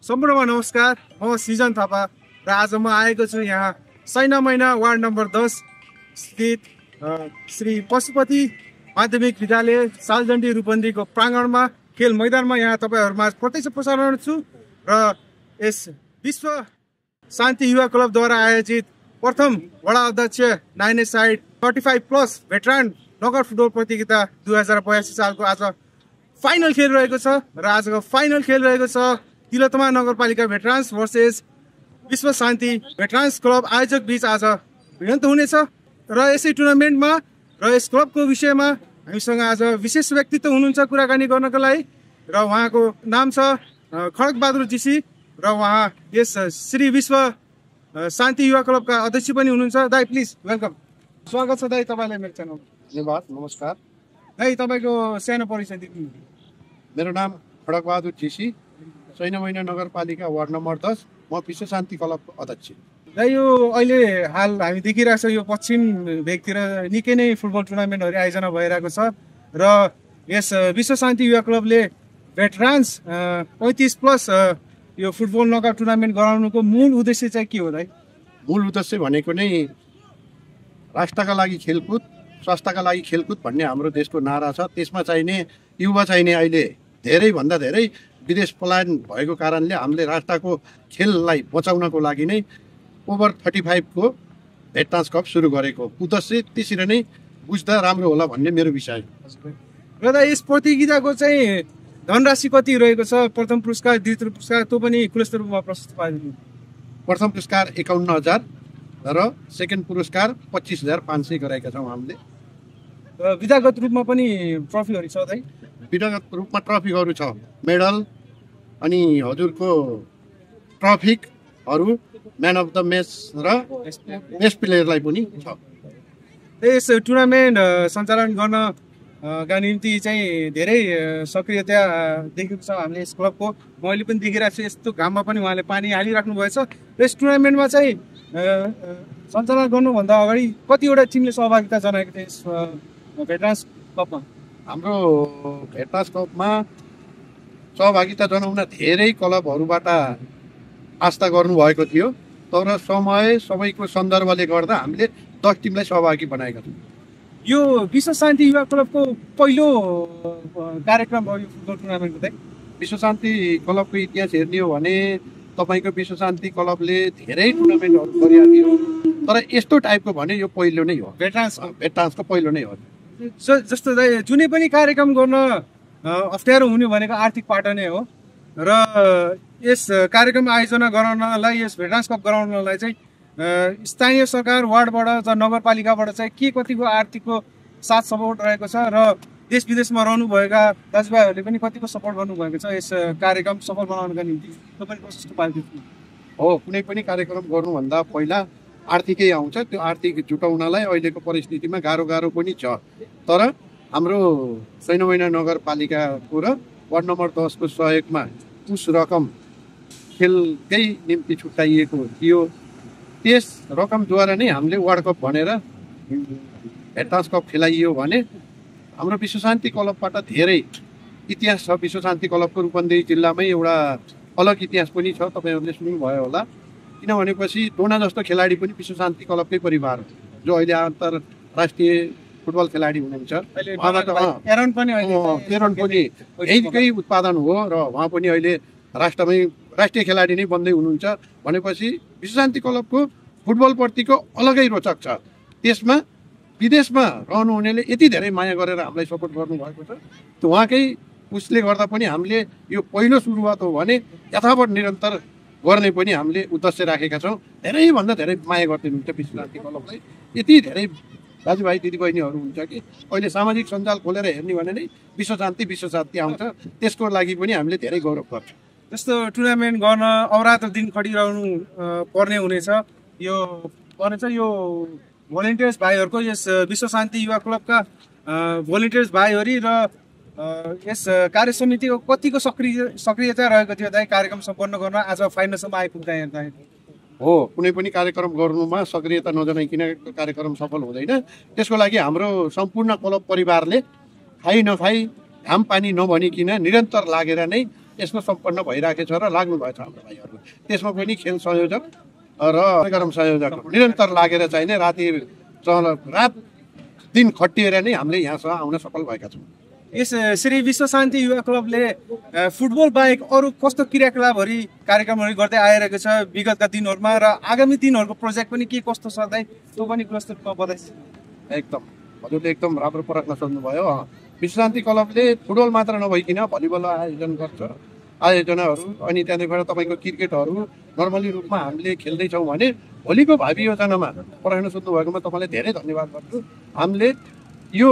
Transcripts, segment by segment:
सम्पूर्णमा नमस्कार। म सिजन थापा र आज म आएको छु यहाँ सैना महिना वार्ड नम्बर 10 स्थित श्री पशुपति माध्यमिक विद्यालय सालजण्डी रूपन्देहीको प्राङ्गणमा खेल मैदानमा यहाँ तपाईँहरूमा प्रत्यक्ष प्रसारण छु र यस विश्व शान्ति युवा क्लबद्वारा आयोजित प्रथम वडा अध्यक्ष 9 साइड 35+ भेटरान नगद फुटबल प्रतियोगिता 2082 सालको आज फाइनल खेल रहेको छ र आजको फाइनल खेल रहेको छ तिलोत्तमा नगरपालिका भेटरान्स भर्सेस विश्व शान्ति भेटरान्स क्लब आयोजक बीच आज भिडन्त हुनेछ र यसै टुर्नामेन्टमा र यस क्लबको विषयमा हामीसँग आज विशेष व्यक्तित्व हुनुहुन्छ कुराकानी गर्नको लागि र उहाँको नाम छ खड्गबहादुर जीसी र उहाँ यस श्री विश्व शान्ति युवा क्लबका अध्यक्ष पनि हुनुहुन्छ। दाइ प्लिज वेलकम, स्वागत छ दाइ तपाईँलाई मेरो च्यानलमा। धन्यवाद, नमस्कार। दाइ तपाईँको सानो परिचय दिनु। मेरो नाम खड्गबहादुर जीसी, सैना महिना नगरपालिका वार्ड नम्बर 10, म विश्व शान्ति क्लबको अध्यक्ष। दाइ यो अहिले हाल हामी देखिरहेको छ यो पश्चिम भेगतिर निकै नै फुटबल टुर्नामेन्टहरू आयोजना भइरहेको छ र यस विश्व शान्ति युवा क्लबले भेटरान्स 35+ यो फुटबल नकआउट टुर्नामेन्ट गराउनुको मूल उद्देश्य चाहिँ के हो दाइ? मूल उद्देश्य भनेको नै राष्ट्रका लागि खेलकुद, स्वास्थ्यका लागि खेलकुद भन्ने हाम्रो देशको नारा छ। त्यसमा चाहिने युवा चाहिने अहिले धेरैभन्दा धेरै विदेश पलायन भएको कारणले हामीले राष्ट्रको खेललाई बचाउनको लागि नै ओभर 35 को भेटरान्स कप सुरु गरेको उद्देश्य त्यसरी नै बुझ्दा राम्रो होला भन्ने मेरो विचार। र दाइ यस प्रतियोगिताको चाहिँ धनराशि कति रहेको छ? प्रथम पुरस्कार, द्वितीय पुरस्कार त्यो पनि खुलस्त रूपमा प्रस्तुत पारिदिनु। प्रथम पुरस्कार 51,000 र सेकेन्ड पुरस्कार 25,500 गराएका छौँ हामीले। र विधागत रूपमा पनि ट्रफीहरू छ दाइ? विधागत रूपमा ट्रफीहरू छ, मेडल अनि हजुरको ट्रफीहरू, म्यान अफ द म्याच र बेस्ट प्लेयरलाई पनि छ। यस टुर्नामेन्ट सञ्चालन गर्न का निम्ति चाहिँ धेरै सक्रियता देखेको छ हामीले यस क्लबको। मैले पनि देखिरहेको छु यस्तो घाममा पनि उहाँले पानी हालिराख्नु भएछ। र यस टुर्नामेन्टमा चाहिँ सञ्चालन गर्नुभन्दा अगाडि कतिवटा टिमले सहभागिता जनाएको थियो यस भेटरान्स कपमा? हाम्रो भेटरान्स कपमा सहभागिता जनाउन धेरै क्लबहरूबाट आस्था गर्नुभएको थियो, तर समय सबैको सन्दर्भले गर्दा हामीले 10 टिमलाई सहभागी बनाएका छौँ। यो विश्व शान्ति युवा क्लबको पहिलो कार्यक्रम हो यो फुटबल टुर्नामेन्टको चाहिँ? विश्व शान्ति क्लबको इतिहास हेर्ने हो भने तपाईँको विश्व शान्ति क्लबले धेरै टुर्नामेन्टहरू गरेका थियो, तर यस्तो टाइपको भने यो पहिलो नै हो। भेटरान्सको पहिलो नै हो। जस्तो जुनै पनि कार्यक्रम गर्न अप्ठ्यारो हुने भनेको आर्थिक पाटो नै हो र यस कार्यक्रम आयोजना गराउनलाई, यस भेटरान्स कप गराउनलाई चाहिँ स्थानीय सरकार, वार्डबाट, नगरपालिकाबाट चाहिँ के कतिको आर्थिकको साथ सपोर्ट रहेको छ र देश विदेशमा रहनुभएका दाजुभाइहरूले पनि कतिको सपोर्ट गर्नुभएको छ यस कार्यक्रम सफल बनाउनका निम्ति? तपाईँ कस्तो पारिदिनु हो? कुनै पनि कार्यक्रम गर्नुभन्दा पहिला आर्थिकै आउँछ। त्यो आर्थिक जुटाउनलाई अहिलेको परिस्थितिमा गाह्रो पनि छ, तर हाम्रो सैना महिना नगरपालिकाको र वार्ड नम्बर 10 को सहयोगमा उस रकम खेलकै निम्ति छुट्याइएको थियो। त्यस रकमद्वारा नै हामीले वर्ल्ड कप भनेर भेटरान्स कप खेलाइयो भने हाम्रो विश्व शान्ति क्लबबाट धेरै इतिहास छ। विश्व शान्ति क्लबको रूपन्देही जिल्लामै एउटा अलग इतिहास पनि छ, तपाईँहरूले सुन्नुभयो होला। किनभनेपछि डोना जस्तो खेलाडी पनि विश्व शान्ति क्लबकै परिवार हो, जो अहिले अन्तर्राष्ट्रिय फुटबल खेलाडी हुनुहुन्छ। एरन पनि यहीँकै उत्पादन हो र उहाँ पनि अहिले राष्ट्रिय खेलाडी नै बन्दै हुनुहुन्छ। भनेपछि विश्व शान्ति क्लबको फुटबलप्रतिको अलगै रोचक छ। त्यसमा विदेशमा रहनुहुनेले यति धेरै माया गरेर हामीलाई सपोर्ट गर्नुभएको छ। त्यो उहाँकै उसले गर्दा पनि हामीले यो पहिलो सुरुवात हो भने यथावत निरन्तर गर्ने पनि हामीले उद्देश्य राखेका छौँ। धेरैभन्दा धेरै माया गर्दै हुनुहुन्छ विश्व शान्ति क्लबलाई। यति धेरै दाजुभाइ दिदीबहिनीहरू हुन्छ कि अहिले सामाजिक सञ्जाल खोलेर हेर्ने भने नै विश्व शान्ति आउँछ। त्यसको लागि पनि हामीले धेरै गौरव गर्छौँ। जस्तो टुर्नामेन्ट गर्न अवरात्र दिन खटिरहनु पर्ने हुनेछ। यो भोलिन्टियर्स भाइहरूको, यस विश्व शान्ति युवा क्लबका भोलिन्टियर्स भाइहरू र यस कार्य समितिको कतिको सक्रियता रहेको थियो दाइ कार्यक्रम सम्पन्न गर्न आज फाइनलसम्म आइपुग्दा हेर्दाखेरि? हो, कुनै पनि कार्यक्रम गर्नुमा सक्रियता नजनाइकन कार्यक्रम सफल हुँदैन। त्यसको लागि हाम्रो सम्पूर्ण क्लब परिवारले खाइ नखाई घाम पानी नभनिकन निरन्तर लागेर नै यसमा सम्पन्न भइरहेको छ र लाग्नुभएछ हाम्रो भाइहरू। त्यसमा पनि खेल संयोजक र कार्यक्रम संयोजक निरन्तर लागेर चाहिँ नै रात दिन खटिएर नै हामीले यहाँसम्म आउन सफल भएका छौँ। यस श्री विश्व शान्ति युवा क्लबले फुटबल बाहेक अरू कस्तो क्रियाकलापहरू कार्यक्रमहरू गर्दै आइरहेको छ विगतका दिनहरूमा र आगामी दिनहरूको प्रोजेक्ट पनि के कस्तो छ दाइ त्यो पनि प्रस्तुत बताइस्। एकदम हजुरले एकदम राम्रो प्रश्न सोध्नुभयो। विश्व शान्ति क्लबले फुटबल मात्र नभइकन भलिबल आयोजन गर्छ आयोजनाहरू अनि त्यहाँदेखिबाट तपाईँको क्रिकेटहरू नर्मली रूपमा हामीले खेल्दैछौँ भने भोलिको भावी योजनामा प्रश्न सोध्नुभएकोमा तपाईँलाई धेरै धन्यवाद गर्छु। हामीले यो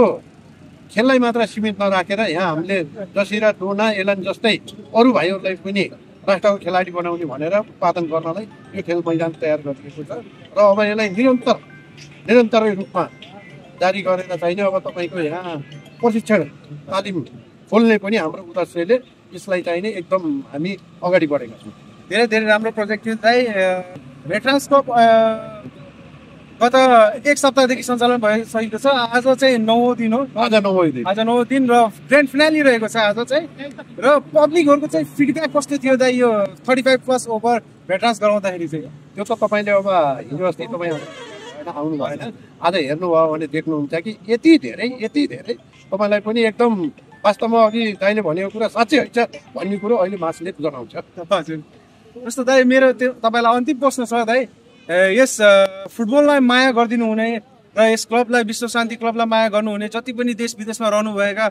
खेललाई मात्र सीमित नराखेर यहाँ हामीले जसिरा डोना एलन जस्तै अरू भाइहरूलाई पनि राष्ट्रको खेलाडी बनाउने भनेर उत्पादन गर्नलाई यो खेल मैदान तयार गरिएको छ र अब यसलाई निरन्तर रूपमा जारी गरेर चाहिँ अब तपाईँको यहाँ प्रशिक्षण तालिम खोल्ने पनि हाम्रो उद्देश्यले यसलाई चाहिँ नै एकदम हामी अगाडि बढेका छौँ। धेरै धेरै राम्रो प्रोजेक्ट थियो दाइ। भेटरन्स कप गत एक सप्ताहदेखि सञ्चालन भइसकेको छ। आज चाहिँ 9औं दिन हो। आज 9औं दिन र ग्रान्ड फिनाली रहेको छ आज चाहिँ। र पब्लिकहरूको चाहिँ फिडब्याक कस्तो थियो दाइ यो 35+ ओभर भेटरन्स गराउँदाखेरि चाहिँ? त्यो त तपाईँले अब हिजो अस्ति तपाईँ आउनु भएन, आज हेर्नुभयो भने देख्नुहुन्छ कि यति धेरै तपाईँलाई पनि एकदम वास्तवमा अघि दाइले भनेको कुरा साँच्चै होइन भन्ने कुरो अहिले मासुले जनाउँछ। हजुर जस्तो दाइ मेरो त्यो तपाईँलाई अन्तिम प्रश्न छ दाइ। यस फुटबललाई माया गरिदिनु हुने र यस क्लबलाई विश्व शान्ति क्लबलाई माया गर्नुहुने जति पनि देश विदेशमा रहनुभएका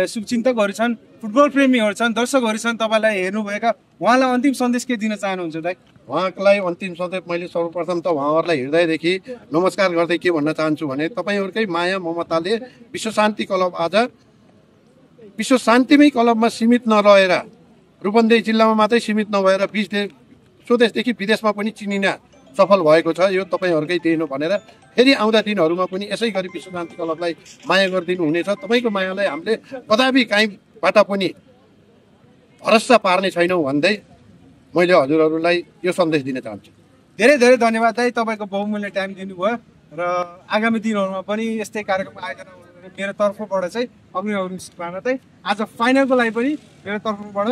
शुभचिन्तकहरू छन्, फुटबल प्रेमीहरू छन्, दर्शकहरू छन्, तपाईँलाई हेर्नुभएका उहाँलाई अन्तिम सन्देश के दिन चाहनुहुन्छ दाइ? उहाँलाई अन्तिम सन्देश मैले सर्वप्रथम त उहाँहरूलाई हृदयदेखि नमस्कार गर्दै के भन्न चाहन्छु भने तपाईँहरूकै माया ममताले विश्व शान्ति क्लब आज विश्व शान्तिमै क्लबमा सीमित नरहेर रूपन्देही जिल्लामा मात्रै सीमित नभएर स्वदेशदेखि विदेशमा पनि चिनिन सफल भएको छ। यो तपाईँहरूकै देन भनेर फेरि आउँदा दिनहरूमा पनि यसै गरी विश्व शान्ति क्लबलाई माया गरिदिनु हुनेछ। तपाईँको मायालाई हामीले कदापि काहीँबाट पनि भरोसा पार्ने छैनौँ भन्दै मैले हजुरहरूलाई यो सन्देश दिन चाहन्छु। धेरै धेरै धन्यवाद दाइ, तपाईँको बहुमूल्य टाइम दिनुभयो र आगामी दिनहरूमा पनि यस्तै कार्यक्रम आयोजना मेरो तर्फबाट चाहिँ अग्नि शुभकामना चाहिँ आज फाइनलको लागि पनि मेरो तर्फबाट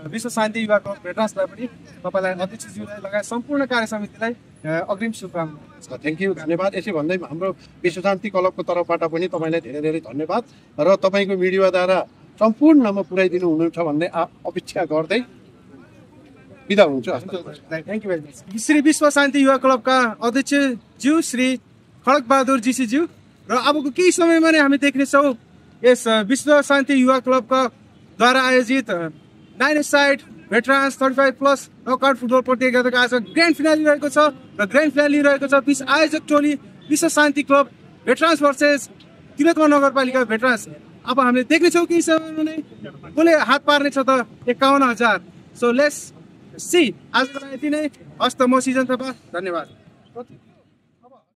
विश्व शान्ति युवा क्लब भेटरन्सलाई पनि तपाईँलाई अध्यक्षज्यूलाई लगायत सम्पूर्ण कार्य समितिलाई अग्रिम शुभकामना। थ्याङ्क यू, धन्यवाद। यसै भन्दै हाम्रो विश्व शान्ति क्लबको तर्फबाट पनि तपाईँलाई धेरै धेरै धन्यवाद र तपाईँको मिडियाद्वारा सम्पूर्णमा पुर्याइदिनु हुनुहुन्छ भन्ने अपेक्षा गर्दै बिदा हुन्छु। Thank you very much. Shri विश्व शान्ति युवा क्लबका अध्यक्षज्यू श्री खड्गबहादुर जीसीज्यू र अबको केही समयमा नै हामी देख्नेछौँ यस विश्व शान्ति युवा क्लबका द्वारा आयोजित 9 भेटरन्स 35+ नकआउट फुटबल प्रतियोगिताको आज ग्रान्ड फिनाली रहेको छ र ग्रान्ड फिनाली रहेको छ बिच आयोजक टोली विश्व शान्ति क्लब भेटरन्स भर्सेस तिलोत्तमा नगरपालिका भेटरन्स। अब हामीले देख्नेछौँ केही समयमा नै कसले हात पार्नेछ त 51,000। So let's see. आजको लागि यति नै। हस्त म सिजन थापा, धन्यवाद।